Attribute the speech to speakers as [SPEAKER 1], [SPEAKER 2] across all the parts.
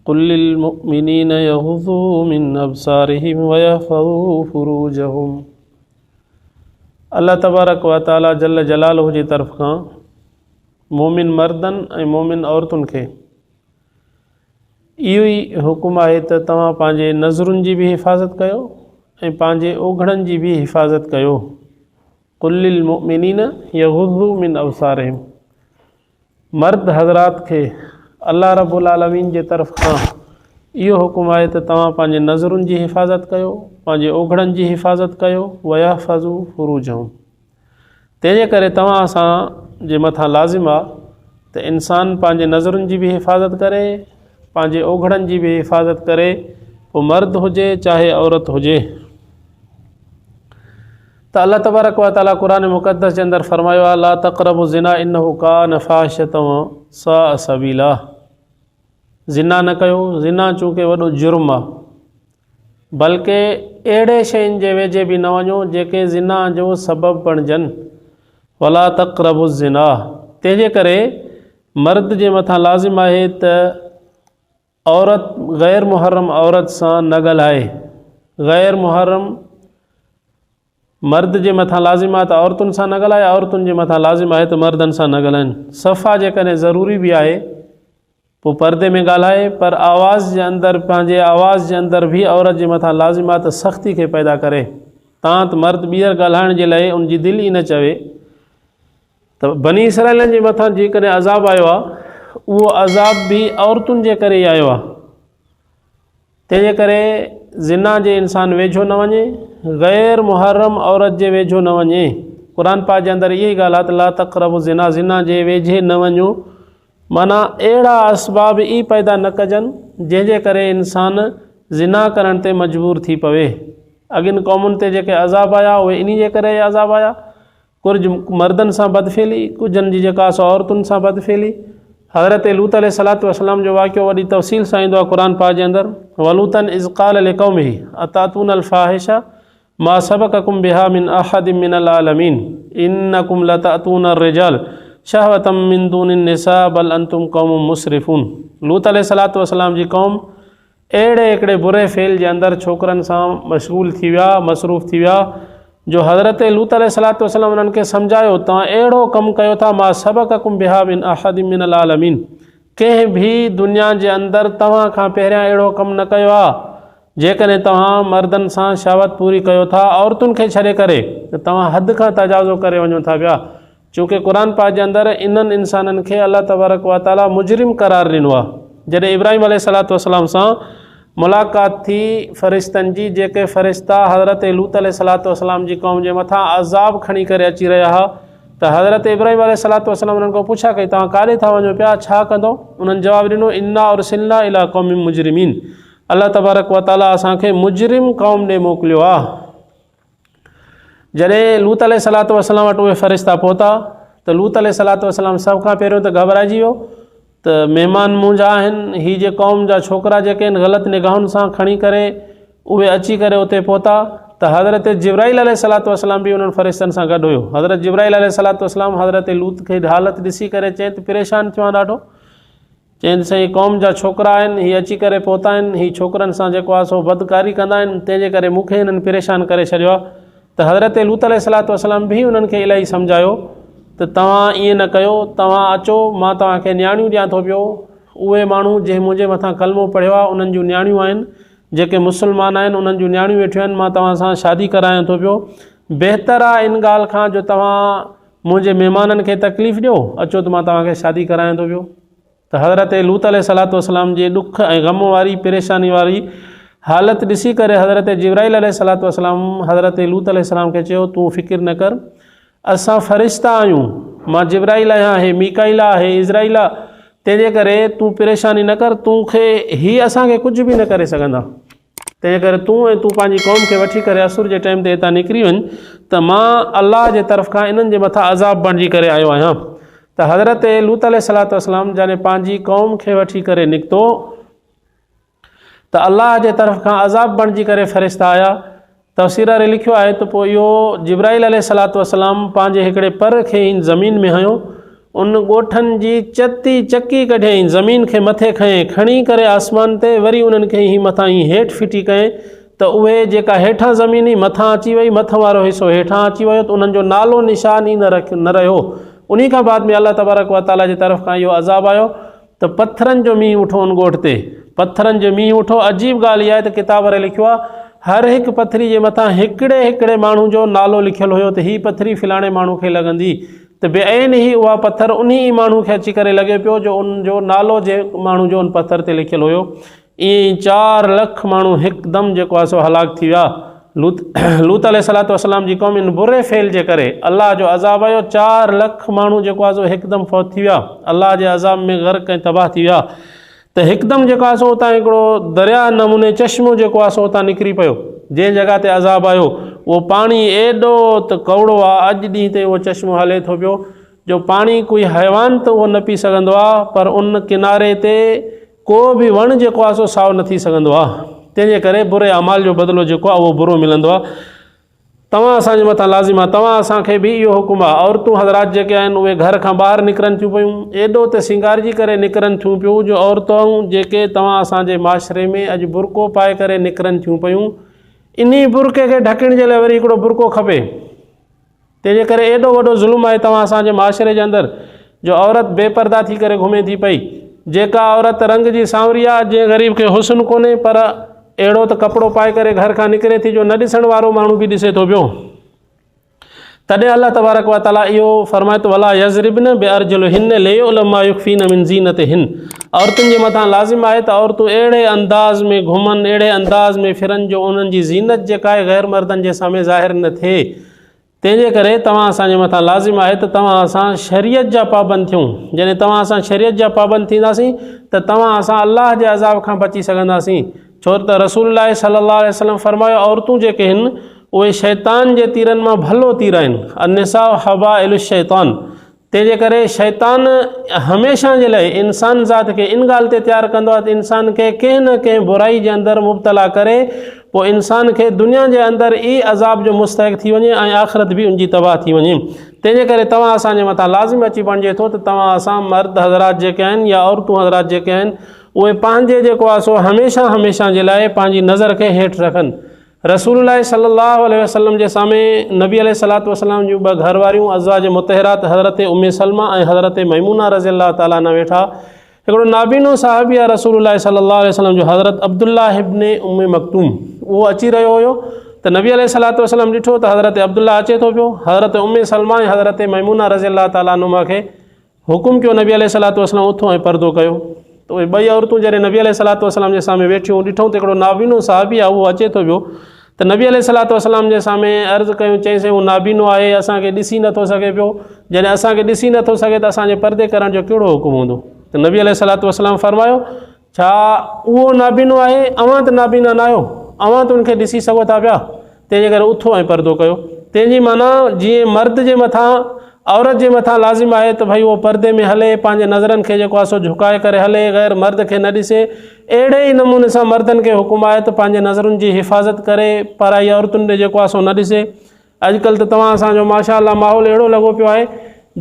[SPEAKER 1] قل للمؤمنين يغضوا من ابصارهم ويحفظوا فروجهم الله تبارڪ و تعالي جل جلاله جي طرف کان مومن مردن ۽ مومن عورتن کي اهو ئي حڪم آهي ته توهان پنهنجي نظرن جي به حفاظت ڪيو ۽ پنهنجي اوگهڙن جي به حفاظت ڪيو. قل للمؤمنين يغضوا من ابصارهم مرد حضرات کي الله رب العالمين جي طرف کان اهو حڪم آهي ته توهان پنهنجي نظرن جي حفاظت ڪيو، پنهنجي اوگهڙن جي حفاظت ڪيو، ويحفظوا فروجهم تنهن جي ڪري توهان اسان جي مٿان لازم آ ته انسان پنهنجي نظرن جي به حفاظت ڪري پنهنجي اوگهڙن جي به حفاظت ڪري پوء مرد هجي چاهي عورت هجي ته الله تبارڪ و تعالي قرآن مقدس جي اندر فرمايو آ لا تقربوا الزنا انه ڪان فاحشة و ساء سبيلا زنا نه ڪيو زنا چونڪه وڏو جرم آ بلڪه اهڙي شين جي ويجهي به نه وڃو جيڪي زنا جو سبب بڻجن، ولا تقربوا الزنا، تنهن جي ڪري مرد جي مٿان لازم آهي ته عورت غير محرم عورت سان نه ڳالهائي، غير محرم مرد جي مٿان لازم آهي ته عورتن سان نه ڳالهائي، عورتن جي مٿان لازم آهي ته مردن سان نه ڳالهائن، صفا جيڪڏهن ضروري به آهي پوء پردي ۾ ڳالهائي پر آواز جي اندر پنهنجي آواز جي اندر به عورت جي مٿان لازم آهي ته سختي کي پيدا ڪري تان ته مرد ٻيهر ڳالهائڻ جي لاء ان جي دل ئي نه چوي ته بني اسرائيلن جي مٿان جيڪڏهن عذاب آيو آهي اهو عذاب به عورتن جي ڪري ئي آيو آهي تنهن جي ڪري زنا جي انسان ويجهو نه وڃي، غير محرم عورت جي ويجهو نه وڃي. قرآن پاڪ جي اندر اها ئي ڳالهه آهي ته لا تقربوا الزنا زنا جي ويجهي نه وڃو معنيٰ اهڙا اسباب ئي پيدا نه ڪجن جنهن جي ڪري انسان زنا ڪرڻ تي مجبور ٿي پوي. اڳين قومن تي جيڪي عذاب آيا اهي انهي جي ڪري عذاب آيا. ڪجهه مردن سان بدفعلي، ڪجهن جي جيڪا سو عورتن سان بدفعلي. حضرت لوط عليه الصلوة والسلام جو واقعو وڏي تفصيل سان ايندو آهي قرآن پاڪ جي اندر، ولوطا اذ قال لقومه اتاتون الفاحشة ما سبقكم بها من احد من العالمين انكم لتاتون الرجال شهوة من دون النساء بل انتم قوم مسرفون لوط عليه الصلوة والسلام جي قوم اهڙي هڪڙي بري فعل جي اندر ڇوڪرن سان مشغول ٿي ويا، مصروف ٿي ويا، جو حضرت لوط عليه الصلوة والسلام انهن کي سمجهايو، توهان اهڙو ڪم ڪيو ٿا، ما سبقڪم بها من احد من العالمين، ڪنهن به دنيا جي اندر توهان کان پهريان اهڙو ڪم نه ڪيو آهي، جيڪڏهن توهان مردن سان شهوت پوري ڪيو ٿا عورتن کي ڇڏي ڪري ته توهان حد کان تجاوزو ڪري وڃو ٿا پيا، چونڪه قرآن پاڪ جي اندر انهن انسانن کي الله تبارڪ و تعالي مجرم قرار ڏنو آهي. جڏهن ابراهيم عليه الصلوة والسلام سان ملاقات ٿي فرشتن جي جيڪي فرشتا حضرت لوط عليه الصلوة والسلام جي قوم جي مٿان عذاب کڻي ڪري اچي رهيا هئا ته حضرت ابراهيم عليه الصلوة والسلام انهن کان پڇا ڪئي توهان ڪاڏي ٿا وڃو پيا ڇا ڪندو انهن جواب ڏنو انا ارسلنا الي قوم مجرمين الله تبارڪ و تعالي اسان کي مجرم قوم ڏي موڪليو آهي. جڏهن لوط عليه الصلوة والسلام وٽ اهي فرشتا پهتا ته لوط عليه الصلوة والسلام سڀ کان پهريون ته گهٻرائجي ويو ته مهمان منهنجا آهن هي جي قوم جا ڇوڪرا جيڪي آهن غلط نگاهن سان کڻي ڪري اهي اچي ڪري اتي پهتا ته حضرت جبرائيل عليه الصلوة والسلام به انهن فرشتن سان گڏ هيو حضرت جبرائيل عليه الصلوة والسلام حضرت لوط کي حالت ڏسي ڪري چين ته پريشان ٿيو آهيان ڏاڍو چين ته سائين قوم جا ڇوڪرا آهن، هي اچي ڪري پهتا آهن، هي ڇوڪرن سان جيڪو آهي سو بدڪاري ڪندا آهن، تنهن جي ڪري مون کي هنن پريشان ڪري ڇڏيو آهي ته حضرت لوط عليه الصلوة والسلام به انهن کي الاهي سمجهايو ته توهان ائين نه ڪيو، توهان اچو مان توهان کي نياڻيون ڏيان ٿو پيو، اهي ماڻهو جنهن منهنجي مٿان ڪلمو پڙهيو آهي انهن جون نياڻيون آهن، جيڪي مسلمان آهن انهن جون نياڻيون ويٺيون آهن، مان توهان سان شادي ڪرايان ٿو پيو، بهتر آهي ان ڳالهه کان جو توهان منهنجي مهمانن کي تڪليف ڏيو، اچو ته مان توهان کي شادي ڪرايان ٿو پيو. ته حضرت لوط عليه الصلوة والسلام جي ڏک ۽ غم واري پريشاني واري حالت ڏسي ڪري حضرت جبرائيل عليه الصلوة والسلام حضرت لوط عليه السلام کي چيو تون فڪر نه ڪر اسان فرشتا آهيون مان جبرائيل آهيان هي ميڪائيل آهي هي عزرائيل آهي تنهن جي ڪري تون پريشاني نه ڪر تون کي هي اسان کي ڪجهه به نه ڪري سگهندا. تنهن ڪري تون ۽ تون پنهنجي قوم کي وٺي ڪري اسر جي ٽائيم تي هتان نڪري وڃ ته مان الله جي طرف کان انهن جي مٿان عذاب بڻجي ڪري آيو آهيان ته حضرت لوط عليه الصلوة والسلام جڏهن پنهنجي قوم کي وٺي ڪري نڪتو ته الله جي طرف کان عذاب بڻجي ڪري فرشتا آيا تفسير واري لکيو آهي ته پوء اهو جبرائيل عليه الصلوة والسلام پنهنجي هڪڙي پر کي هن زمين ۾ هنيو. ان ڳوٺن جي چتي چڪي ڪڍيائين، زمين کي مٿي کنئين، کڻي ڪري آسمان تي، وري انهن کي هي مٿان هي هيٺ ڦٽي ڪئين ته اهي جيڪا هيٺان زمين هئي مٿان اچي وئي، مٿ وارو حصو هيٺان اچي ويو ته انهن جو نالو نشان ئي نه رهيو. انهي کان بعد ۾ الله تبارڪ و تعاليٰ جي طرف کان اهو عذاب آيو ته پٿرن جو مينهن اٺو ان ڳوٺ تي، پٿرن جو مينهن اٺو، عجيب ڳالهه اها آهي ته ڪتاب واري لکيو آهي هر هڪ پٿري جي مٿان هڪڙي هڪڙي ماڻهو جو نالو لکيل هيو ته هي پٿري فلاڻي ماڻهو کي لڳندي ته بعين هي اها پٿر انهي ئي ماڻهو کي اچي ڪري لڳي پيو جو ان جو نالو جنهن ماڻهو جو ان پٿر تي لکيل هيو. ائين ئي 4 لک ماڻهو هڪدم جيڪو آهي سو هلاڪ ٿي ويا. لوط لوط عليه الصلوة والسلام جي قوم ان بري فعل جي ڪري الله جو عذاب آيو 4 لک ماڻهو جيڪو آهي سو هڪدم فوت ٿي ويا الله جي عذاب ۾ غرق ۽ تباهه ٿي ويا ته هڪدم جيڪو آهي سو اتان هڪڙو درياء نموني چشمو جيڪو آهي سو اتان نڪري پيو جنهن جڳهه تي عذاب آيو اهو پاڻي ايڏو ته ڪؤڙو آهي اڄ ڏينهن تائين اهو چشمو هلي ٿو پيو جو پاڻي ڪوئي حيوان ته اهو نه پي سگهندو آهي پر ان ڪناري تي ڪو به وڻ جيڪو آهي سو سائو نه ٿي سگهندو آهي تنهن جي ڪري بري اعمال جو بدلو جيڪو آهي اهو برو ملندو آهي توهان اسان جي مٿان لازم آهي توهان اسان کي به اهو حڪم آهي عورتون حضرات جيڪي آهن اهي گهر کان ٻاهر نڪرن ٿيون پيون ايڏو ته سينگارجي ڪري نڪرن ٿيون پيون جو عورتون جيڪي توهان اسان جي معاشري ۾ اڄ برقعو پائي ڪري نڪرن ٿيون پيون انهي برقعي کي ڍڪڻ جي لاء وري هڪڙو برقعو کپي تنهن جي ڪري ايڏو وڏو ظلم آهي توهان اسان جي معاشري جي اندر جو عورت بي پرده ٿي ڪري گهمي ٿي پئي جيڪا عورت رنگ جي سانوري آهي جنهن غريب کي حسن ڪونهي پر اهڙو ته ڪپڙو پائي ڪري گهر کان نڪري ٿي جو نه ڏسڻ وارو ماڻهو به ڏسي ٿو پيو تڏهن الله تبارڪ و تعالي اهو فرمائي ٿو ولا يضربن بارجلهن ليعلم ما يخفين من زينتهن عورتن جي مٿان لازم آهي ته عورتون اهڙي انداز ۾ گهمن اهڙي انداز ۾ ڦرن جو انهن جي زينت جيڪا آهي غير مردن جي سامهون ظاهر نه ٿئي تنهن جي ڪري توهان اسان جي مٿان لازم آهي ته توهان اسان شريعت جا پابند ٿيون. جڏهن توهان اسان شريعت جا پابند ٿينداسين ته توهان اسان الله جي عذاب کان بچي سگهنداسين. ڇو ته رسول الله صلي الله عليه وسلم فرمايو عورتون جيڪي هن اهي شيطان جي تيرن مان ڀلو تير آهن. النساء حبائل الشيطان. تنهن جي ڪري شيطان هميشه جي لاء انسان ذات کي ان ڳالهه تي تيار ڪندو آهي ته انسان کي ڪنهن نه ڪنهن برائي جي اندر مبتلا ڪري پوء انسان کي دنيا جي اندر ئي عذاب جو مستحق ٿي وڃي ۽ آخرت به ان جي تباهه ٿي وڃي. تنهن جي ڪري توهان اسان جي مٿان لازم اچي بڻجي ٿو ته توهان اسان مرد حضرات جيڪي آهن يا عورتون حضرات جيڪي آهن اهي پنهنجي جيڪو آهي سو هميشه هميشه جي لاء پنهنجي نظر کي هيٺ رکن. رسول الله صلي الله عليه وسلم جي سامهين نبي عليه الصلوة والسلام جون ٻه گهر واريون ازواج مطهرات حضرت ام سلمه ۽ حضرت ميمونه رضي الله تعالٰي عنها ويٺا. هڪڙو نابينو صحابي آهي رسول الله صلي الله عليه وسلم جو حضرت عبدالله ابن ام مڪتوم اهو اچي رهيو هيو ته نبي عليه الصلوة والسلام ڏٺو ته حضرت عبدالله اچي ٿو پيو حضرت ام سلمه ۽ حضرت ميمونه رضي الله تعالٰي عنهما کي حڪم ڪيو نبي عليه الصلوة والسلام اٿو ۽ پردو ڪيو ته اهي ٻئي عورتون جڏهن نبي عليه الصلوة والسلام جي سامهون ويٺيون ڏٺئون ته هڪڙو نابينو صحابي آهي اهو اچي ٿو پيو ته نبي عليه الصلوة والسلام جي سامهون عرض ڪيون چيائين سائين اهو نابينو آهي اسان کي ڏسي نٿو سگهي پيو جڏهن اسان کي ڏسي نٿو سگهي ته اسان جي پردي ڪرڻ جو ڪهڙو حڪم هوندو ته نبي عليه الصلوة والسلام فرمايو ڇا اهو نابينو آهي؟ اوهان ته نابينا ناهيو، اوهان ته ان کي ڏسي سگهو ٿا پيا، تنهن جي ڪري اٿو ۽ پردو ڪيو. تنهن جي معنيٰ جيئن مرد جي مٿان عورت جي مٿان لازم آهي ته ڀئي اهو پردي ۾ هلي، پنهنجي نظرن کي جيڪو آهي سو جهڪائي ڪري هلي، غير مرد کي نه ڏسي، اهڙي ئي نموني سان مردن کي حڪم آهي ته پنهنجي نظرن جي حفاظت ڪري، پرائي عورتن ڏي جيڪو آهي سو نه ڏسي. اڄڪلهه ته توهان اسان جو ماشاء الله ماحول اهڙو لڳو پيو آهي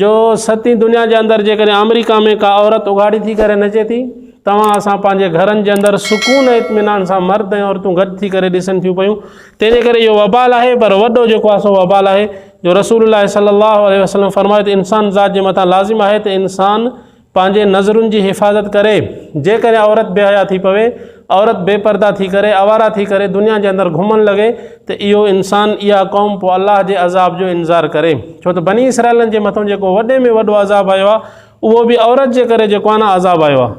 [SPEAKER 1] جو ستين دنيا جي اندر جيڪڏهن آمريڪا ۾ ڪا عورت اگهاڙي ٿي ڪري نچي ٿي توهان اسان پنهنجي گهرن جي اندر سڪون ۽ اطمينان سان مرد ۽ عورتون گڏ ٿي ڪري ڏسن ٿيون پيون تنهن جي ڪري اهو وبال آهي پر وڏو جيڪو آهي سو وبال آهي جو رسول الله صلي الله عليه وسلم فرمايو ته انسان ذات جي مٿان لازم آهي ته انسان پنهنجي نظرن جي حفاظت ڪري، جيڪڏهن عورت بي حيا ٿي پوي، عورت بي پرده ٿي ڪري، آواره ٿي ڪري دنيا جي اندر گهمڻ لڳي ته اهو انسان، اها قوم پوء الله جي عذاب جو انتظار ڪري. ڇو ته بني اسرائيلن جي مٿان جيڪو وڏي ۾ وڏو عذاب آيو آهي، اهو به عورت جي ڪري جيڪو آهي نه عذاب آيو آهي.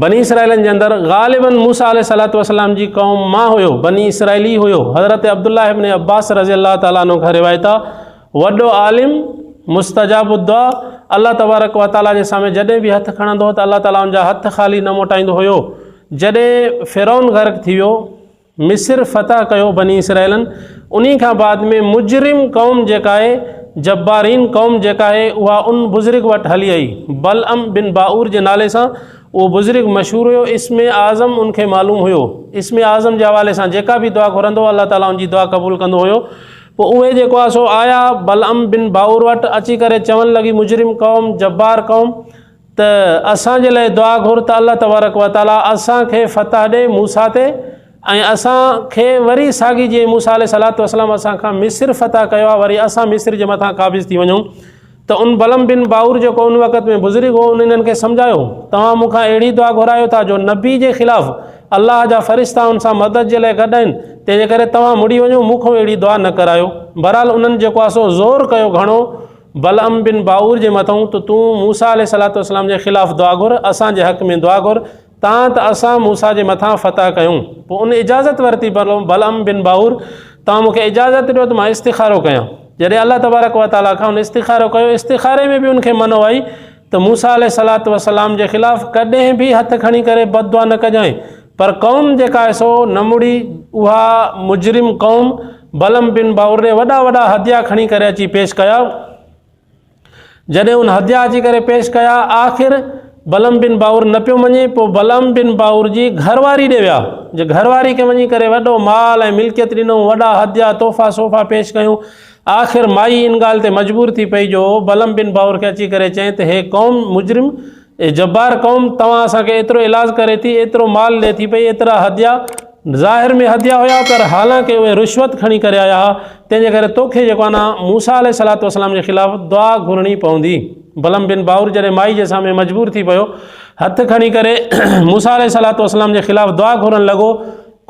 [SPEAKER 1] بني اسرائيلن جي اندر غالباً موسيٰ عليه الصلوة والسلام جي قوم مان هيو، بني اسرائيلي هيو. حضرت عبدالله ابن عباس رضي الله تعالٰي عنه کان روايت آ، وڏو عالم، مستجاب الدعا، الله تبارڪ و تعالٰي جي سامهون جڏهن به هٿ کڻندو هو ته الله تعالٰي ان جا هٿ خالي نه موٽائيندو هيو. جڏهن فرعون غرق ٿي ويو، مصر فتح ڪيو بني اسرائيلن انهي کان بعد ۾ مجرم قوم جيڪا آهي جبارين قوم جيڪا آهي اها ان بزرگ وٽ هلي آئي بلعم بن باعور جي نالي سان اهو بزرگ مشهور هيو اسم اعظم ان کي معلوم هيو اسم اعظم جي حوالي سان جيڪا به دعا گهرندو هو الله تعالي ان جي دعا قبول ڪندو هيو. پوء اهي جيڪو آهي سو آيا بلعم بن باعور وٽ اچي ڪري چون لڳي مجرم قوم جبار قوم ته اسان جي لاء دعا گهر ته الله تبارڪ و تعالي اسان کي فتح ڏي موسيٰ تي ۽ اسان کي وري ساڳي جيئن موسيٰ عليه الصلوة والسلام اسان کان مصر فتح ڪيو آهي وري اسان مصر جي مٿان قابض ٿي وڃون. ته ان بلعم بن باعور جيڪو ان وقت ۾ بزرگ هو ان انهن کي سمجهايو، توهان مون کان اهڙي دعا گهرايو ٿا جو نبي جي خلاف الله جا فرشتا ان سان مدد جي لاء گڏ آهن، تنهن جي ڪري توهان مڙي وڃو مون کان اهڙي دعا نه ڪرايو. بهرحال انهن جيڪو آهي سو زور ڪيو گهڻو بلعم بن باعور جي مٿئون ته تون موسيٰ عليه الصلوة والسلام جي خلاف دعا گهر، اسان جي حق ۾ دعا گهر، تان ته اسان موسيٰ جي مٿان فتح ڪيون. پوء ان اجازت ورتي بلعم بن باعور، توهان مون کي اجازت ڏيو ته مان استخارو ڪيان. جڏهن الله تبارڪ و تعاليٰ کان ان استخارو ڪيو، استخاري ۾ به ان کي منع آئي ته موسيٰ عليه الصلوة والسلام جي خلاف ڪڏهن به هٿ کڻي ڪري بد دعا نه ڪجانء. پر قوم جيڪا آهي سو نه مڙي، اها مجرم قوم بلعم بن باعور ڏي وڏا وڏا هديا کڻي ڪري اچي پيش ڪيا. جڏهن ان هديا اچي ڪري پيش ڪيا، آخر بلعم بن باعور نه پيو مڃي، پوء بلعم بن باعور جي گهر واري ڏي ويا، جي گهر واري کي وڃي ڪري وڏو مال ۽ ملڪيت ڏنائون، وڏا هديا تحفا صوفا پيش ڪيون، آخر مائي ان ڳالهه تي مجبور ٿي پئي جو بلعم بن باعور کي اچي ڪري چيائين ته هي قوم مجرم اي جبار قوم! توهان اسان کي ايترو ايلاز ڪري ٿي، ايترو مال ڏي ٿي پئي، ايترا هديا، ظاهر ۾ هديا هيا پر حالانڪه اهي رشوت کڻي ڪري آيا ها، تنهن جي ڪري توکي جيڪو آهي نه موسيٰ عليه الصلوة والسلام جي خلاف دعا گهرڻي پوندي. بلعم بن باعور جڏهن مائي جي سامهين مجبور ٿي پيو، هٿ کڻي ڪري موسيٰ عليه الصلوة والسلام جي خلاف دعا گهرڻ لڳو،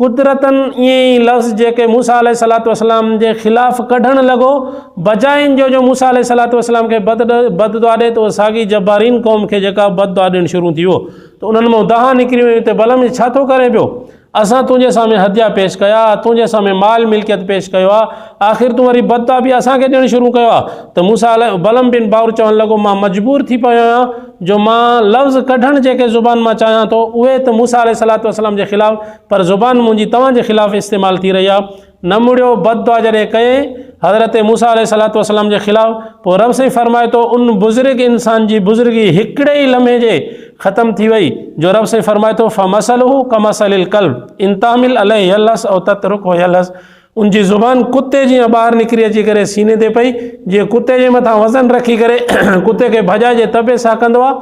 [SPEAKER 1] قدرتاً ائين ئي لفظ جيڪي موسيٰ عليه الصلوة والسلام جي خلاف ڪڍڻ لڳو، بجاء ان جو جو موسيٰ عليه الصلوة والسلام کي بد بد دعا ڏئي ته اهو ساڳي جبارين قوم کي جيڪا بد دعا ڏيڻ شروع ٿي ويو ته انهن مان دانهن نڪري ويون ته بلعم هي ڇا ٿو ڪرين پيو؟ اسان تنهنجي سامهين هديا پيش ڪيا، تنهنجي سامهين مال ملڪيت پيش ڪيو آهي، آخر تون وري بد دعا به اسان کي ڏيڻ شروع ڪيو آهي ته موسيٰ عليه بلعم بن باعور چوڻ لڳو مان مجبور ٿي پيو آهيان جو مان لفظ ڪڍڻ جيڪي زبان مان چاهيان ٿو اهي ته موسيٰ عليه الصلوة والسلام جي خلاف پر زبان منهنجي توهان جي خلاف استعمال ٿي رهي آهي. نه مڙيو بد دعا جڏهن ڪيائين حضرت موسيٰ عليه الصلوة والسلام جي خلاف پوء رب سائين فرمائي ٿو ان بزرگ انسان جي بزرگي هڪڙي ئي لمحي جي ختم ٿي وئي جو رب سائين فرمائي ٿو فمثله ڪمثل الڪلب ان تحمل عليه يلهث او تترڪه يلهث ان جي زبان ڪتي جيان ٻاهر نڪري اچي ڪري سيني تي پئي، جيئن ڪتي جي مٿان وزن رکي ڪري ڪتي کي ڀڄائجي ته به ساهه ڪندو آهي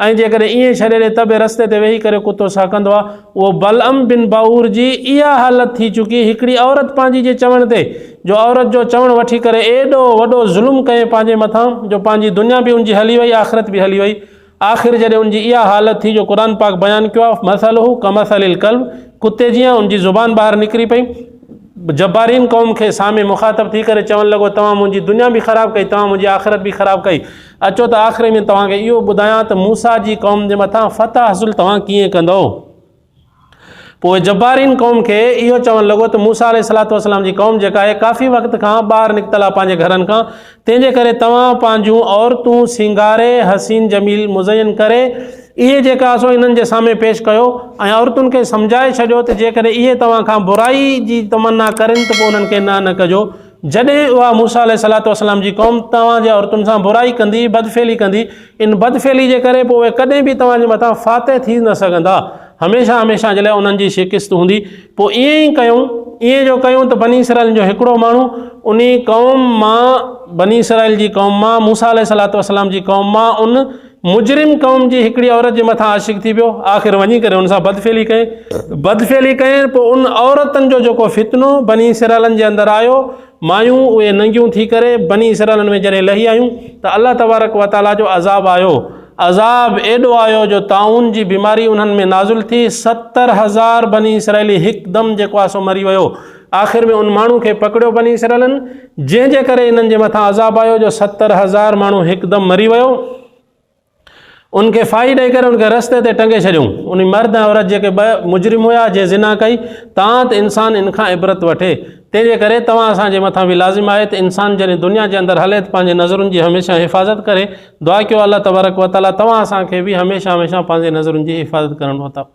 [SPEAKER 1] ۽ جيڪڏهن ائين ڇڏي ڏي ته به رستي تي ويهي ڪري ڪتو ساهه ڪندو آهي. اهو بلعم بن بعور جي اها حالت ٿي چڪي، هڪڙي عورت پنهنجي جي چوڻ تي، جو عورت جو چوڻ وٺي ڪري ايڏو وڏو ظلم ڪيائين پنهنجي مٿان، جو پنهنجي دنيا به ان جي هلي وئي آخرت به هلي وئي. آخر جڏهن ان جي اها حالت ٿي جو قرآن پاڪ بيان ڪيو آهي مثله ڪمثل الڪلب ڪتي جيان ان جي زبان ٻاهر نڪري پئي جبارين قوم کي سامهين مخاطب ٿي ڪري چوڻ لڳو توهان منهنجي دنيا به خراب ڪئي توهان منهنجي آخرت به خراب ڪئي اچو ته آخر ۾ توهان کي اهو ٻڌايان ته موسيٰ جي قوم جي مٿان فتح حاصل توهان ڪيئن ڪندؤ پوء جبارين قوم کي اهو چوڻ لڳو ته موسيٰ عليه الصلوة والسلام جي قوم جيڪا آهي ڪافي وقت کان ٻاهر نڪتل آهي پنهنجي گهرن کان تنهن جي ڪري توهان پنهنجون عورتون سينگاري حسين جميل مزين ڪري اهي جيڪا سو انهن جي سامهين پيش ڪيو ۽ عورتن کي سمجهائي ڇڏيو ته جيڪڏهن اهي توهان کان برائي جي تمنا ڪرين ته پوء انهن کي نه نه ڪجو جڏهن اها موسيٰ عليه الصلوة والسلام جي قوم توهان جي عورتن سان برائي ڪندي، بدفعلي ڪندي، ان بدفعلي جي ڪري پوء اهي ڪڏهن به توهان جي مٿان فاتح ٿي نه سگهندا، هميشه هميشه جي لاء انهن جي شڪست هوندي. پوء ائين ئي ڪيائون، ائين جو ڪيائون ته بني اسرائيل جو هڪڙو ماڻهو انهي قوم مان، بني اسرائيل جي قوم مان، موسيٰ عليه الصلوة والسلام جي قوم مان ان مجرم قوم جي هڪڙي عورت جي مٿان عاشق ٿي پيو، آخر وڃي ڪري ان سان بدفعلي ڪيائين، بدفعلي ڪيائين، پوء ان عورتن جو جيڪو فتنو بني اسرائيلن جي اندر آيو، مايون اهي ننگيون ٿي ڪري بني اسرائيلن ۾ جڏهن لهي آيون ته الله تبارڪ و تعاليٰ جو عذاب آيو، عذاب ايڏو آيو جو طاعون جي بيماري انهن ۾ نازل ٿي، 70,000 بني اسرائيلي هڪدم جيڪو آهي سو مري ويو، آخر ۾ ان ماڻهو کي پڪڙيو بني اسرائيلن، جنهن جي ڪري انهن جي مٿان عذاب آيو جو 70,000 ماڻهو هڪدم مري ويو. ان کي ڦاهي ڏئي ڪري ان کي رستي تي ٽنگي ڇڏيائون. انهي مرد ۽ عورت جيڪي ٻه مجرم هيا، جنهن زنا ڪئي، تان ته انسان ان کان عبرت وٺي. تنهن جي ڪري توهان اسان جي مٿان به لازم آهي ته انسان جڏهن دنيا جي اندر هلي ته پنهنجي نظرن جي هميشه حفاظت ڪري. دعا ڪيو الله تبارڪ وتعاليٰ توهان اسان کي به هميشه هميشه پنهنجي نظرن جي حفاظت ڪرڻ عطا.